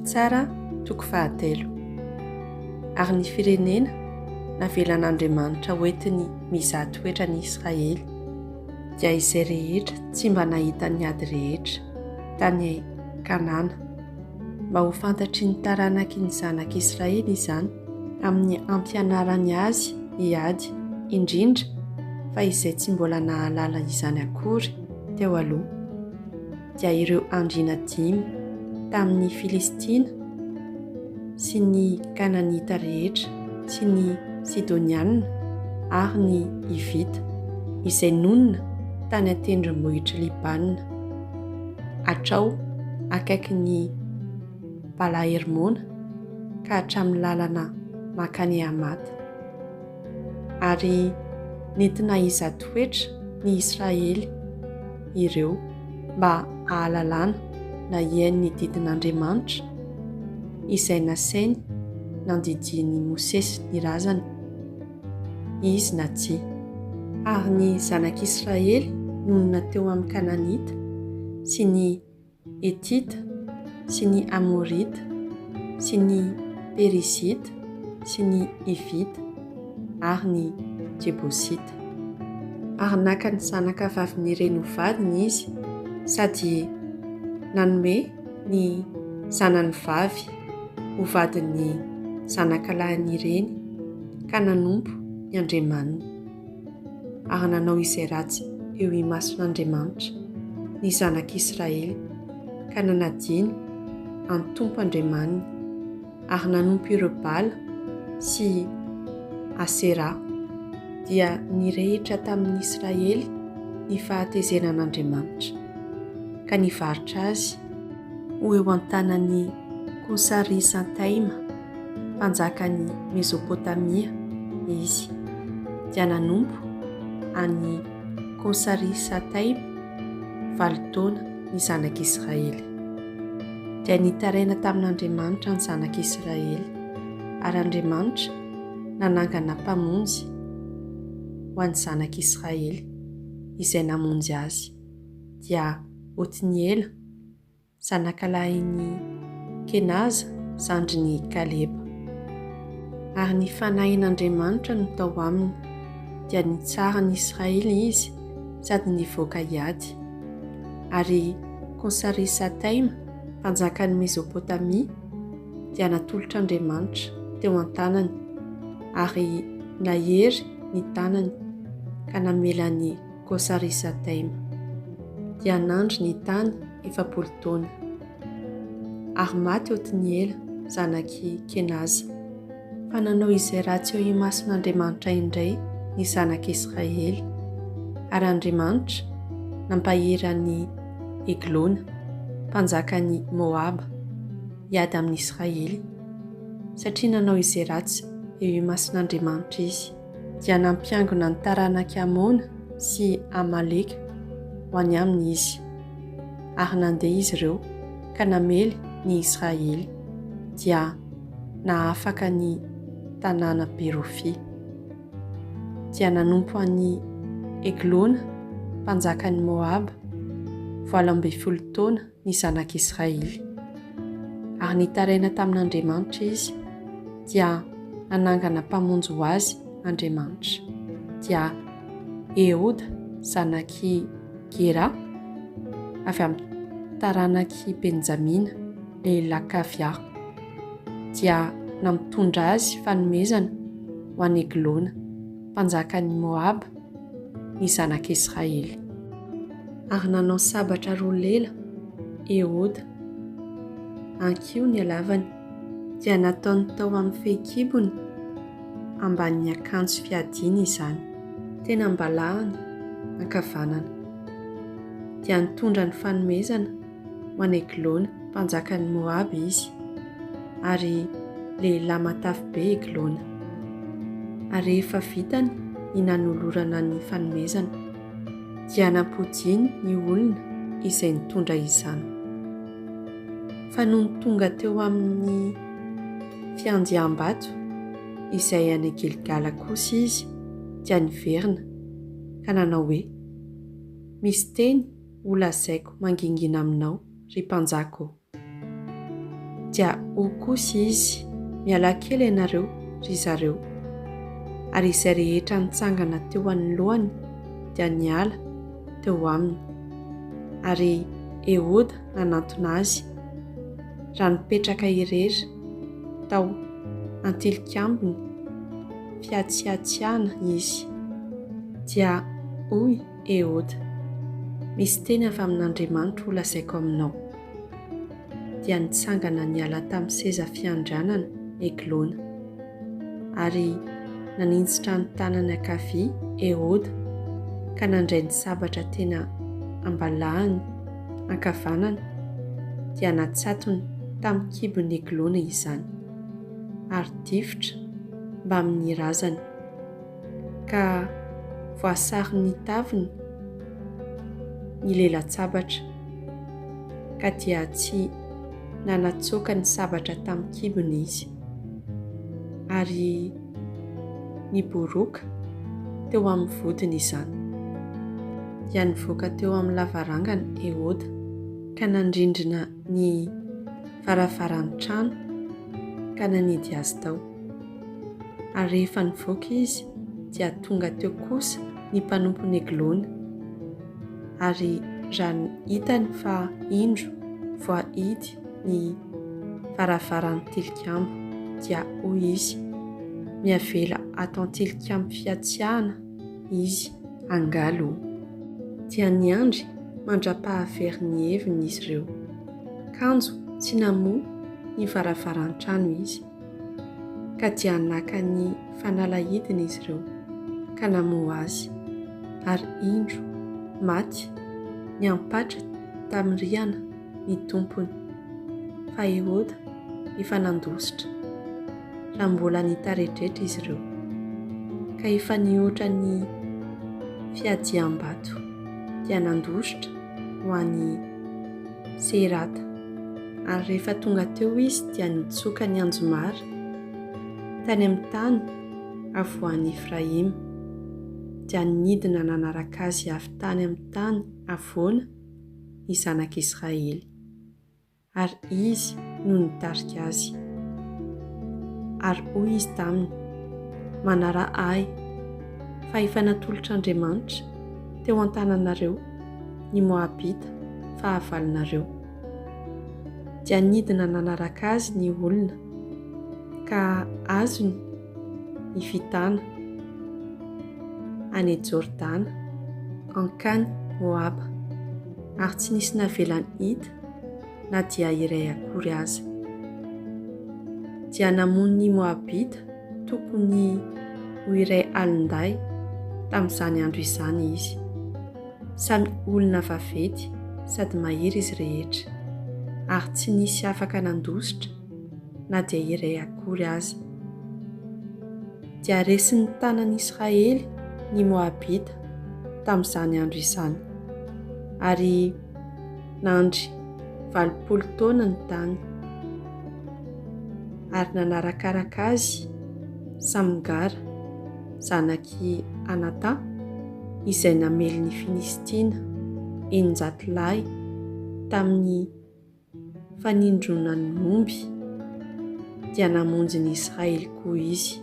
Mpitsara toko fahatelo. Ary ny firenena navelan'Andriamanitra hoentiny mizaha toetra ny Israely, dia izay rehetra tsy mba nahita ny ady rehetra tany Kanana, mba ho fantatry ny taranaky ny zanak'Israely izany amin'ny hampianarany azy hiady, indrindra fa izay tsy mbola nahalala izany akory teo aloha. dia ireo andriana dimy tamin'ny Filistina sy ny Kananita rehetra sy ny Sidoniana ary ny Hivita, izay nonina tany an-tendrombohitr'i Libàna, hatrao akaikin'i Bala-Hermona ka hatramin'ny lalana mankany Hamata. Ary nentina hizaha toetra ny Israely ireo mba hahalalana na hihaino ny didin'Andriamanitra izay nasainy nandidian'i Mosesy ny razany izy na tsia. Ary ny zanak'Israely nonina teo amin'ny Kananita sy ny Hetita sy ny Amorita sy ny Perizita sy ny Hivita ary ny Jebosita. Ary naka ny zanaka vavin'ireny ho vadiny izy sady nanome ny zanany vavy ho vadin'ny zanakalahin'ireny ka nanompo ny andriamaniny. ary nanao izay ratsy eo imason'Andriamanitra ny zanak'Israely ka nanadino an'ny Tompo Andriamaniny ary nanompo ireo Bala sy Aseraha, dia nirehitra tamin'ny Israely ny fahatezeran'Andriamanitra, ka nivarotra azy ho eo an-tanan'i Kosari-Santaima, mpanjakan'i Mezopotamia, izy, dia nanompo an'i Kosari-Sataima valo taona ny zanak'Israely. Dia nitaraina tamin'Andriamanitra ny zanak'Israely, ary Andriamanitra nanangana mpamonjy ho an'ny zanak'Israely, izay namonjy azy, dia Otniela, zanakalahin'i Kenaza, zandrin'i Kaleba. Ary ny Fanahin'Andriamanitra no tao aminy, dia nitsara ny Israely izy sady nivoaka hiady. Ary Kosari-sataima, mpanjakan'i Mezopotamia, dia natolotr'Andriamanitra teo an-tanany, ary nahery ny tanany ka namela an'i Kosari-sataima. Dia nandry ny tany 40 taona. Ary maty Otniela, zanak'i Kenaza. Fa nanao izay ratsy eo imason'Andriamanitra indray ny zanak'Israely. Ary Andriamanitra nampahery an'i Eglona, mpanjakan'i Moaba, hiady amin'Israely, satria nanao izay ratsy eo imason'Andriamanitra izy. dia nampiangona ny taranak'i Amona sy Amaleka ho any aminy izy. Ary nandeha izy ireo ka namely ny Israely, dia nahafaka ny tanàna be rofia. Dia nanompo an'i Eglona, mpanjakan'i Moaba, 18 taona ny zanak'Israely. Ary nitaraina tamin'Andriamanitra izy, dia nanangana mpamonjy ho azy Andriamanitra, dia Ehoda zanak'i Gera, avy amin'ny taranak'i Benjamina, lehilahy kavia, dia nampitondra azy fanomezana ho an'i Eglona, mpanjakan'i Moaba, ny zanak'Israely. Ary nanao sabatra roa lela Ehoda, ankiho ny halavany, dia nataony tao amin'ny fehikibony ambanin'ny akanjo fiadiany izany, teny am-balahany ankavanana. Dia nitondra ny fanomezana ho an'i Eglona mpanjakan'i Moaba izy, ary lehilahy matavy be Eglona. Ary rehefa vitany ny nanolorana ny fanomezana, dia nampodiany ny olona izay nitondra izany. Fa nony tonga teo amin'ny fiandiam-bato izay any Gilgala kosa izy, dia niverina ka nanao hoe, Misy teny holazaiko mangingina aminao, ry mpanjaka ô. Dia hoy kosa izy, Mialà kely ianareo, ry zareo. Ary izay rehetra nitsangana teo anoloany dia niala teo aminy. Ary Ehoda nanantona azy, raha nipetraka irery tao an-tilikambony fihatsiatsiahana izy. Dia hoy Ehoda, Misy teny avy amin'Andriamanitra holazaiko aminao. Dia nitsangana niala tamin'ny seza fiandrianana Eglona. Ary naninjitra ny tanany ankavia Ehoda ka nandray ny sabatra tena am-balahany ankavanana, dia natsatony tamin'ny kibon'i Eglona izany, ary difotra mbamin'ny razany. ka voasaron'ny taviny ny lelan-tsabatra, ka dia tsy nanatsoaka ny sabatra tamin'ny kibony izy, ary niboroaka teo amin'ny vodiny izany. Dia nivoaka teo amin'ny lavarangana Ehoda ka nandrindrina ny varavaran'ny trano ka nanidy azy tao. Ary rehefa nivoaka izy, dia tonga teo kosa ny mpanompon'i Eglona. Ary raha hitany fa indro voahidy ny varavaran'ny tilikambo, dia hoy izy, Miavela ato an-tilikambo fihatsiahana izy angalo o. Dia niandry mandra-pahavery ny heviny izy ireo. Kanjo tsy namoha ny varavaran-trano izy. Ka dia naka ny fanalahidiny izy ireo ka namoha azy, ary indro, maty niampatra tamin'ny rihana ny tompony, fa Heroda efa nandositra, raha mbola nitaredretra izy ireo, ka efa nihoatra ny fiadiam-bato, dia nandositra ho any Seirata. Ary rehefa tonga teo izy dia nitsoka ny anjomara tany amin'ny tany havoan'i Efraima. Dia nidina nanaraka azy avy tany amin'ny tany havoana ny zanak'Israely, ary izy no nitarika azy. Ary hoy izy taminy, Manaraha ahy, fa efa natolotr'Andriamanitra teo an-tananareo ny Moabita fahavalonareo. Dia nidina nanaraka azy ny olona, ka azony ny fitana any Jordana hankany Moaba, ary tsy nisy navelany hita na dia iray akory aza. Dia namono ny Moabita tokony ho iray alin-dahy tamin'izany andro izany izy. Samy olona vaventy sady mahery izy rehetra, ary tsy nisy afaka nandositra na dia iray akory aza. Dia resin'ny tanan'Israely ny Moabita tamin'izany andro izany, ary nandry 80 taona ny tany. Ary nanarakaraka azy Samgara, zanak'i Anata, izay namely ny Filistina 600 lahy tamin'ny fanindronan'ny omby, dia namonjy ny Israely koa izy.